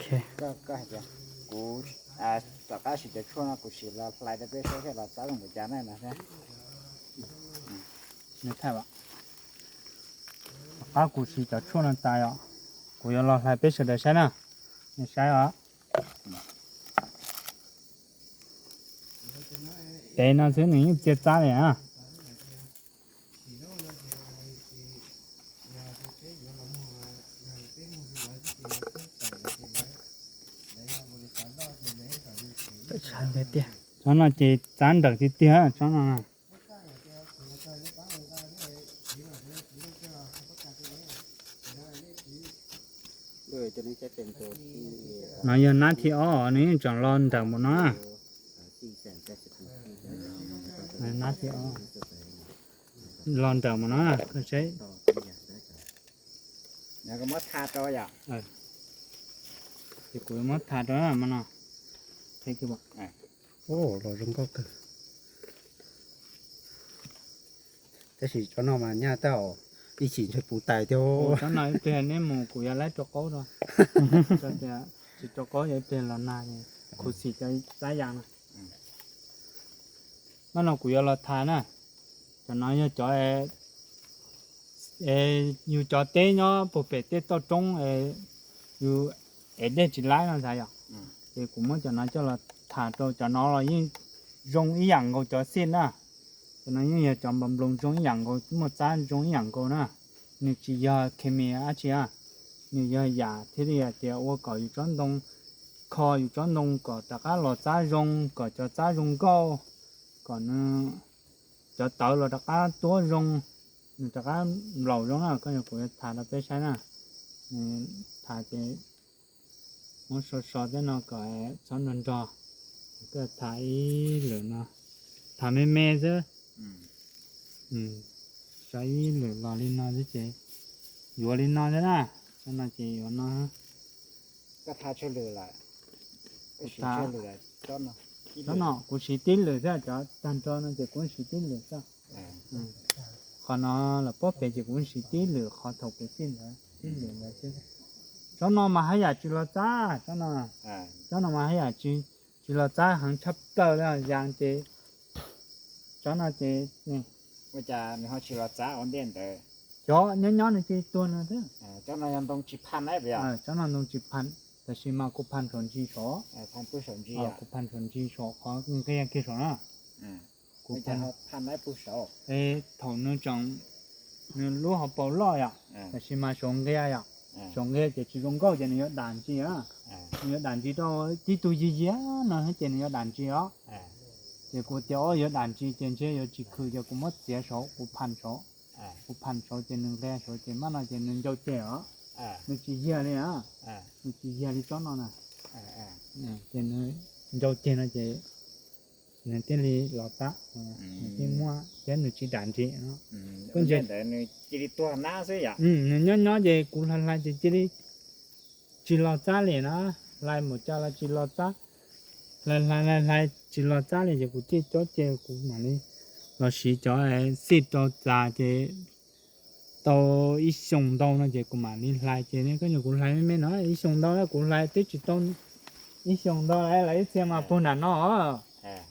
Koj hais tias kuv tom qab siv cov tshuaj no kuv sim los hlais rau peb saib seb los txab zoo npaum cas na no thiab. Tom qab kuv siv cov tshuaj no tas yom, kuv yuav los hlais peb sawv daws saib na. Nej saib os. Pem no xwb nws yeej txias txab li na. Tsob no ces txab nrawm tiag tiag tsob no. No yog nab thib ob, nws yeej tseem los nrawm mus no. Nab thib ob los nrawm mus no, koj saib. Ces kuv yuav muab tha rau mas no. Los zoo nkauj kawg. Tab sis tsob no mas nyaj tag, ib chim ntshe puv tais thiab. Tsob no ib pliag neb mus kuv yuav laib rau qaub rau. Tsis rau qaub yog ib pliag los nag, khuv xim cov txab yas no. Nab no kuv yuav los tha na. Cov no yog cov yus cov teb nyob puag pem tej toj roob, yus ev dej tsis laib no ntag yom. Ces kuv muab cov no coj los tha rau, cov no los yeej zoo ib yam nkaus cov xij na. Cov no yeej yog cov nploos zoo ib yam nkaus, muaj txab zoo ib yam nkaus na. Nws tsis yog khes mis dab tsi, nws yog yam thiaj li hais tias ua kom yus tsob ntoo, kho yus tsob ntoo kom rov qab los txab zoo, kom cov txab zoo nkauj, kom nws cov tawv los rov qab tuab zoo, nws rov qab nplaum zoo na. Koj yog kuv yuav tha rau peb saib na. Tha ces muab so so tej no kom txhob nrog nrog. Koj tha ib lwm no, tha me me xwb. So ib lwm los li no xwb ces yuav li no xwb na. Tsob no ces yuav no. Tsob no kuv siv tib lwm xwb, cov tag nrho no ces kuv siv tib lwm xwb. Qhov no los pob pem ces kuv siv tib lwm, qhov thaum kuv xij ntawd tib lwm ntawd xwb. Tsob no mas haj yam tsis los txab, tsob no, tsob no mas haj yam tsis, tsis los txab heev tshaj plaws li, yas ces tsob no ces ua cas nws ho tsis los txab ua ntej ntawd? Cov nyob nyob nws cia li tuag no thiab. Tsob no ntoo tsis phaj, tsob no ntoo tsis phaj, tab sis mas kuv phaj saum ntsis saud, kuv phaj saum ntsis saud qhov nqia kiag saud na. Kuv phaj, thaum nws tseem, nws lub hauv paus loj yom, tab sis mas saud nqia yom, saud nqia ces tsis zoo nkauj ces nws yuav dam ntsis, nws yuav dam ntsis rau tib tug yig yig no ces nws yuav dam ntsis os. Ces kuv tias o yuav dam ntsis ces ntshe yuav tsis khwm ces kuv muab txiav saud, kuv phaj saud, kuv phaj saud ces nws nqia saud ces maj no ces nws ncau ceg os, nws tsis yiag li, nws tsis yiag li tsob no na. Ces nws ncau ceg no ces nws thiaj li los txab, nws thiaj muaj thiab nws tsis dam ntsis no. Koj ntsia ntawd nws cia li tuag nab xwb yom. Nws nyob nyob ces kuv hlais hlais ces cia li tsis los txab li na, hlais mus cas los tsis los txab, hlais hlais hlais hlais tsis los txab li ces kuv thiaj cob ceg kuv mam li los siv cov xij rau txas ces tau ib xyoos ntau no ces kuv mam li hlais ces koj nyuam kuv hlais me me no ib xyoos ntau na, kuv hlais twb tsis tau ib xyoos ntau lawm, ib txhia mas puag nram no,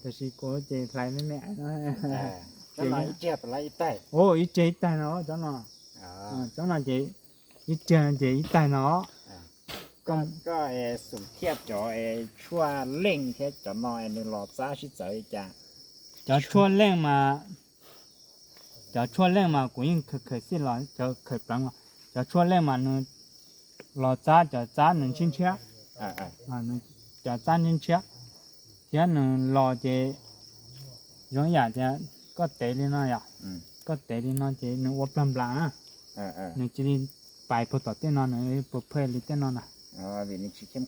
tab sis kuv ces hlais me me no. Ib riag ib taig no, tsob no, tsob no ces ib riag no ces ib taig no. Koj xum thiaj cov tshuaj leej thiab cov no nws los txab sib txawv li cas? Cov tshuaj leej mas, cov tshuaj leej mas kuv yeej khaws xij los, cov khaws pleev los, cov tshuaj leej mas nws los txab cov txab nws ntshiab ntshiab, cov txab ntshiab ntshiab, thiab nws los ces zoo ib yam tias koj tev li no yom, koj tev li no ces nws ua plag nplas na, nws cia li pais puag tom tej no, nws puas pheej li tej no na. Nws tsis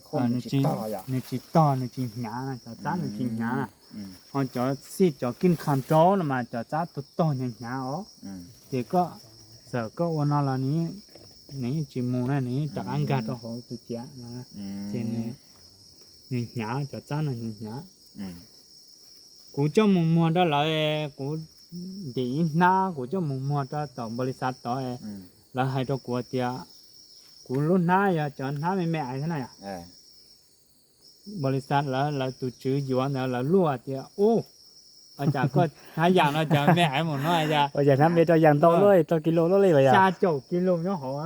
tog, nws tsis hnyav, cov txab nws tsis hnyav na. Ho cov xij cov kij qha nraub no mas cov txab tug tog hnyav hnyav os. Ces koj, txawm koj ua no los nws yeej tsis mus na, nws yeej rov qab nkag rau hauv tus ciav no. Ces nws hnyav, cov txab no hnyav hnyav. Kuv coj mus muag rau lawv, kuv ntim ib hnab kuv coj mus muag rau tom npaus lis xav tod, lawv hais rau kuv tias kuv lub hnab yog cov hnab me me ais thiab na yom. npaus lis xav lawv, lawv tus tswv yuav ntawd lawv luaj tias, ua cas koj hnav yas no cas me heev mus no, ua cas hnav me rau yas ntau luaj, rau kis lus luaj li los yog xya caum kis lus nyob hauv.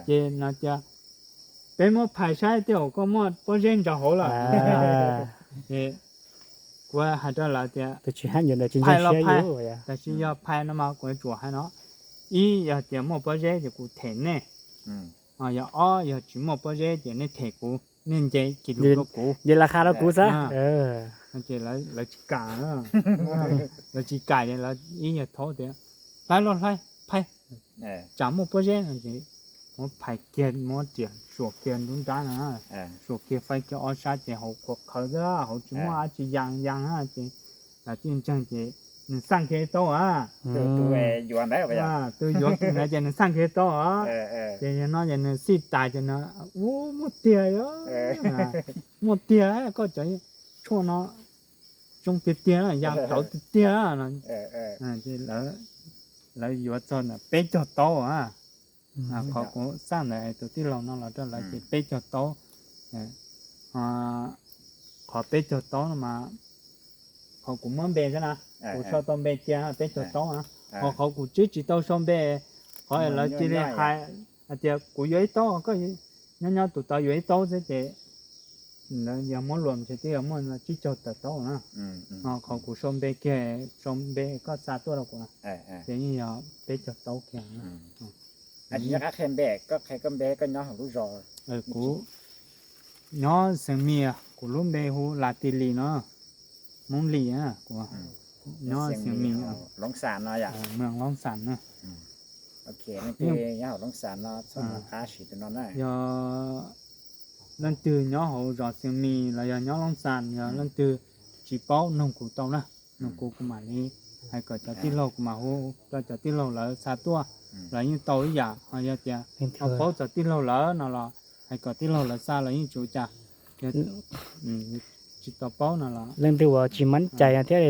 Ces no tias, peb muab phais saib tej zaum koj muaj pob zeb ntsaws hauv lawm. Kuv hais rau lawv tias, tus tswv hab yuav ntawd tsis ntseeg siab yuav, tab sis yog phais no mas kuv yuav tsum hais no, ib yog tias muaj pob zeb ces kuv them nej, yog ob yog tsis muaj pob zeb ces nej them kuv, nej nce kis lus rau kuv, nce las qha rau kuv xwb. Ces lawv tsis kam, lawv tsis kam ces lawv ib yam thaub tias, hlais los hlais, phais, tsam muaj pob zeb no ces muab phais kiag, muab riam suam kiag nruab nrab no, suam kiag faib kiag ob sab ces hauv qhuav qhawv xwb, hauv tsis muaj dab tsi, yas yas ces lawv thiaj ntseeg ces nws xaj kiag tau a. Tus yuav ntawd ces nws xaj kiag tau a. Ces yog no ces nws xij tas ces nws, ua, muaj tiag os, muaj tiag, koj cov tshuaj no zoo tiag tiag, yas tawv tiag tiag no. Lawv yuav txog ntawm peb caug taub a. Qhov kuv xaj ntawm tus tij laug no los rau lawv ces peb caug taub. Qhov peb caug taub no mas qhov kuv muab npe xwb na, kuv sau tau npe cia peb caug taub na. Ho qhov kuv twb tsis tau sau npe, qhov lawv cia li hais hais tias kuv yuav ib taub, koj nyob nyob tus tod yuav ib taub xwb ces yog muab luam ntshe twb yog muaj tsib caug tawm taub na. Ho qhov kuv sau npe kiag, sau npe koj xa tuaj rau kuv na, ces yeej yog peb caug taub kiag. Tsis nco qab qhia npe, koj qhia koj npe, koj nyob hauv lub zos. Kuv nyob Xeev Mis, kuv lub npe hu Las Tis Lis no, Hmoob Lis, kuv nyob Xeev Mis, Loob Xas no yom, Loob Xas no. Yog leej twg nyob hauv zos Xeev Mis los yog nyob Loob Xas, yog leej twg tsis paub noog kuv tau na, noog kuv, kuv mam li hais kom cov tij laug, kuv mam hu rau cov tij laug lawv xa tuaj, lawv yeej tau ib yam. Ho yog tias ho paub cov tij laug lawv no los hais kom tij laug lawv xa los yeej tsis ua cas. Tsis tau paub no los leej twg uas tsis mab cai thiab,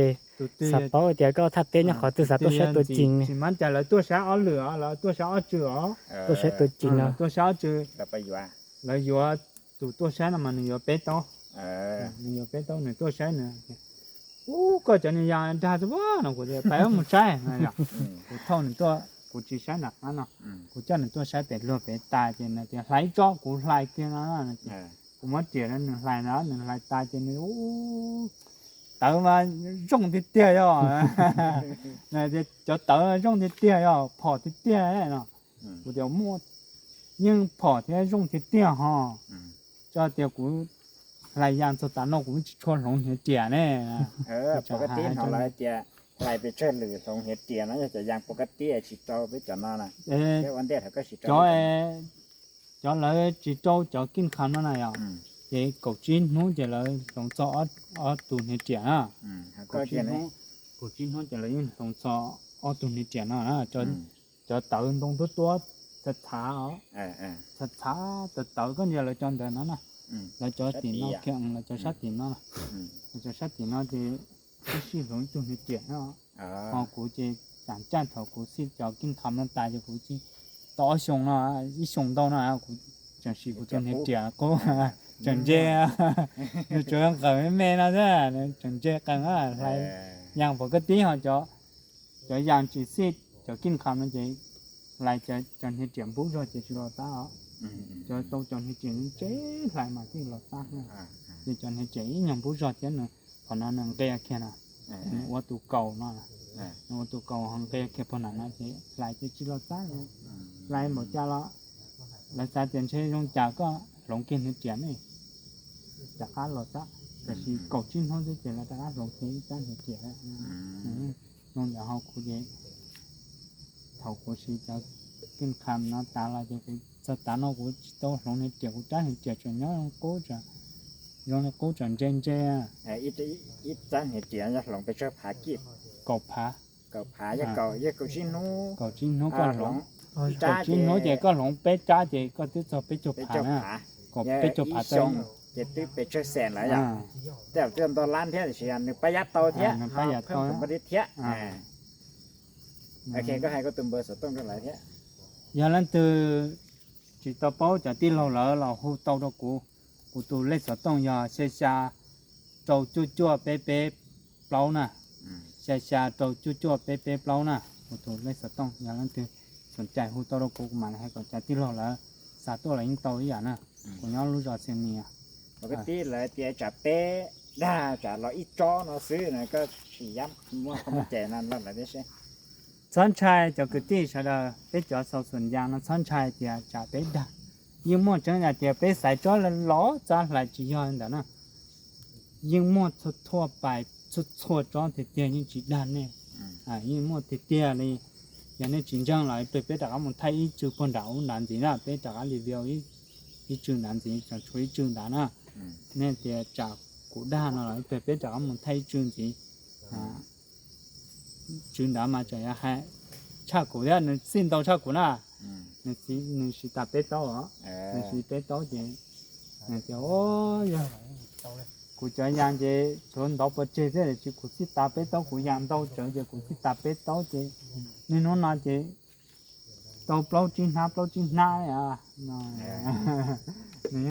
xav paub tias koj thaj teb nyob qhov twg, xav tuaj saib tua cig. Tsis mab cai lawv tuaj saib ob lwm os, lawv tuaj saib ob tswv os. Tuaj saib tua cig no, tuaj saib ob tswv. Lawv yuav, tus tuaj saib no mas nws yuav peb taub. Nws yuav peb taub, nws tuaj saib nws, ub, koj cov niag yas dag xwb no, kuv tias pab mus saib no yom. Kuv thauj nws tuaj, kuv tsis saib nram qab no, kuv coj nws tuaj saib pem luag pem tas ces nws tias hlais ib tsob, kuv hlais kiag no. Kuv muab riam rau nws hlais no, nws hlais tas ces nws, ub, tawv mas zoo tiag tiag yog, cov tawv zoo tiag tiag yog, phom tiag tiag no. Kuv tias muaj, yeej phom thiab zoo tiag tiag ho, tso tias kuv hlais yas txog tav no kuv tsis tshua hloov hniav riam ne. Pov ka tib no lawv tias hlais pes tsawg lwm hloov hniav riam no yog cov yas pov ka tib tsis rau peb cov no na. Cov, cov lawv tsis rau cov kij kham no na yom, ces kaum tsib hnub ces lawv hloov txog ob tug hniav riam na. Kaum tsib hnub ces lawv yeej hloov txog ob tug hniav riam no na. Cov tawv ntoo tuab tuab, txhav txhav os, txhav txhav tawv tawv koj ntsia lawv cov ntawd no na. Lawv cov tim no kiag, lawv cov sab tim no, lawv cov sab tim no ces twb sij hloov ib tug hniav riam no. Ho kuv ces tsam caij thaum kuv xij cov kij kham no tas ces kuv tsis tau ob xyoos no, ib xyoos ntau no kuv tseem siv kuv tus hniav riam qub, tseem ntse, nws tsuas nqawm me me no xwb, tseem ntse qees, hlais yas pov ka tib ho cov, cov yas tsis xij cov kij kham no ces hlais cov hniav riam npub zog ces tsis los tab os. Cov tau cov hniav riam ntse hlais mas thiaj los tab. Ces cov hniav riam ib nyuag npub zog thiab nws, qhov no nws nqia kiag na, nws ua tus kaus no, nws ua tus kaus ho nqia kiag pog nram no ces hlais ces tsis los tab li. Hlais npaum cas los lawv xav tias ntshe zoo cas koj hloov kiag hniav riam ne, rov qab los tab. Tab sis kaum tsib hnub xwb ces lawv rov qab hloov kiag ib rab hniav riam. Zoo ntawd ho kuv ces thaum kuv siv cov kij kham no tas los ces kuv txog tav no kuv tsis tau hloov hniav riam, kuv rab hniav riam tseem nyob zoo qub, zoo li qub tseem ntse ntse. Ib rab hniav riam yog hloov pes tsawg phav kij? Kaum phav. Kaum phav, yog kaum tsib hnub, kaum tsib hnub koj hloov, kaum tsib hnub ces koj hloov peb rab ces koj twb txog peb caug phav na. Kaum peb caug phav tau ces twb pes tsawg xees lawm yom. Tej zaum twb nto lab thiab tiam sis nws pab yab tau thiab, nws pab yab tau thiab thiab. Ok, koj hais koj tus npawb xov tooj rau lawv thiab. Yog leej twg tsis tau paub cov tij laug lawv los hu tau rau kuv, Kuv tus lej xov tooj yog xya xya rau cuaj cuaj peb peb plaub na, xya xya rau cuaj cuaj peb peb plaub na. Kuv tus lej xov tooj yog leej twg sawv cai hu tau rau kuv, kuv mam li hais kom cov tij laug lawv xav tuaj los yeej tau ib yam na. Kuv nyob lub zos Xiav Mis. Koj tij, lawv tias tsam peb dag tsam los ib tsob no xwb na, koj sim yam muaj qhov muaj cai no los lawv thiab seb. Txhob ntshai cov kwv tij sawv daws, peb cov xaus xum yas no txhob ntshai tias tsam peb dag. Yeej muaj tseeb, yog tias peb xaiv tsob los txhob hlais tsis yog li ntawd na. Yeej muaj txhua pais txhua txhua tsob tiag tiag, yeej tsis dag nej. Yeej muaj tiag tiag li. Yog nej tsis ntseeg los ib pliag peb rov qab mus thaij ib tsw puag nram ub nrad ntxiv na, peb rov qab review ib tsw nrad ntxiv, tseem tshuav ib tsw ntawd na. Nej tias tsam kuv dag no los ib pliag peb rov qab mus thaij ib tsw ntxiv. Tsw ntawd mas tseem yog hais tshaj kuv thiab, nws txij ntau tshaj kuv na. Nws siv tas peb taub os, nws siv peb taub ces nws tias, o, yog kuv cov yas ces tshuav ntov pov tseg thiab, ces kuv txij tas peb taub, kuv yas ntau tsawv ces kuv txij tas peb taub ces niaj hnub no ces tau plaub tsib hnab plaub tsib hnab no.